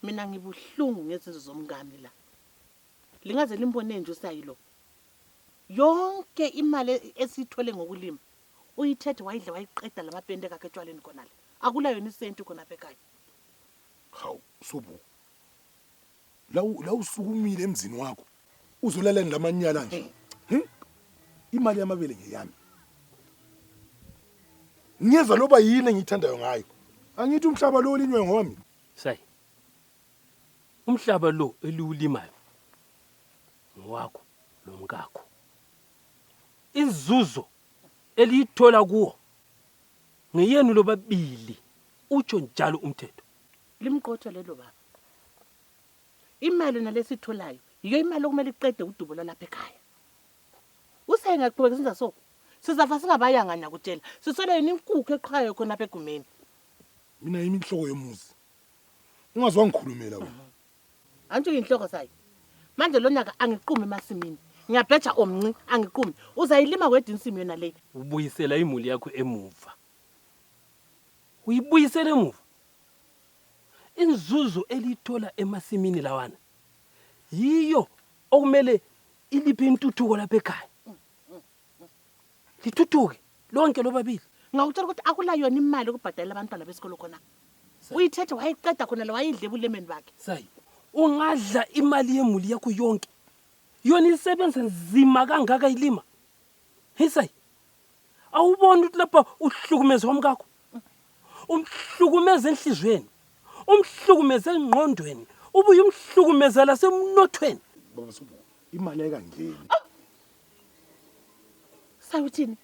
Mina ngibuhlungu ngezinto zomngami la. Lingaze limbone nje usayilo. Yonke imali esithole ngokulima uyithethe wayidla wayiqeda lamapende kakhe etshwaleni khonale. Akula yona isenti khona apha ekhaya. Hawu Sobo. La usukumile emzini wakho. Uzolalani lamanyala nje. Imali yamabele ngeyami. Ngiyeza loba yini engithandayo ngayo. Angithi umhlaba lo olinywe ngomi. Sayi. Umhlaba lo eliwulimayo ngowakho lo mkakho. Izuzo eliyithola kuwo ngiyenu lobabili utsho njalo umthetho. Limqotho lelo baba. Imali nalesitholayo iyo imali okumele iqede udubo lapha ekhaya. Usengaqhubeka senza so. Sizafa singabayanga nyakutshela. Sisole yini inkukhu eqhayo khona apha egumeni. Mina yimi inhloko yomuzi. Ungazwa ngikhulumela wena. Antsho inhloko sayi. Manje lo nyaka angiqume emasimini. Ngiyabheja omnci angiqume. Uzayilima kwedwa insimi yona le. Ubuyisela imuli yakho emuva. Uyibuyisela emuva. Inzuzo elithola emasimini lawana yiyo okumele iliphe intuthuko lapha ekhaya. Lithuthuke lonke lobabili. Ngawutshela ukuthi akula yona imali ukubhadalela abantwana besikolo khona. Uyithethe wayiqeda khona la wayidle ebulemeni bakhe. Sayi, ungadla imali yemuli yakho yonke. Yona isebenza nzima kangaka ilima. Hisayi. Awubona ukuthi lapha uhlukumeza womkakho. Umhlukumeza enhlizweni. Umhlukumeza engqondweni. Ubuye umhlukumeza lasemnothweni. Baba Sobo, imali ayikangeni. Sayuthini?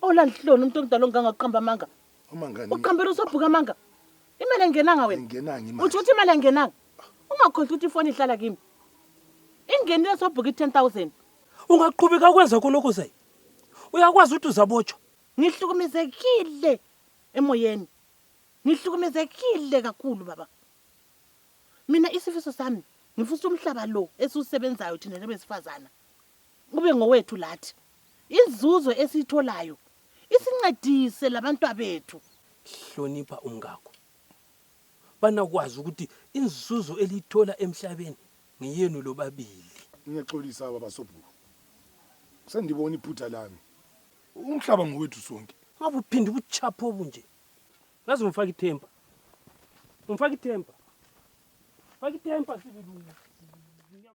Olandhloni umuntu omdala ongangaqamba amanga. Amangani? Uqambela usobhuka amanga. Imali engenanga wena. Engenanga imali. Uthi imali engenanga. Ungakhohlwa ukuthi ifoni ihlala kimi. Ingenile sobhuka 10,000. Ungaqhubeka kwenza khonokho sayi. Uyakwazi ukuthi uzabotshwa. Ngihlukumezekile emoyeni. Ngihlukumezekile kakhulu baba. Mina isifiso sami ngifisa umhlaba lo esiusebenzayo thina nebesifazana. Kube ngowethu lathi. Inzuzo esitholayo isincedise labantu abethu. Hlonipha umkakho. Banakwazi ukuthi inzuzo elithola emhlabeni ngiyenu lobabili. Ngiyaxolisa baba Sobo. Sendibona iphutha lami. Umhlaba ngowethu sonke. Ngabe uphinde ubuchapho obunje. Ngaze umfaka ithemba. Umfaka ithemba. Faka ithemba sibilungu.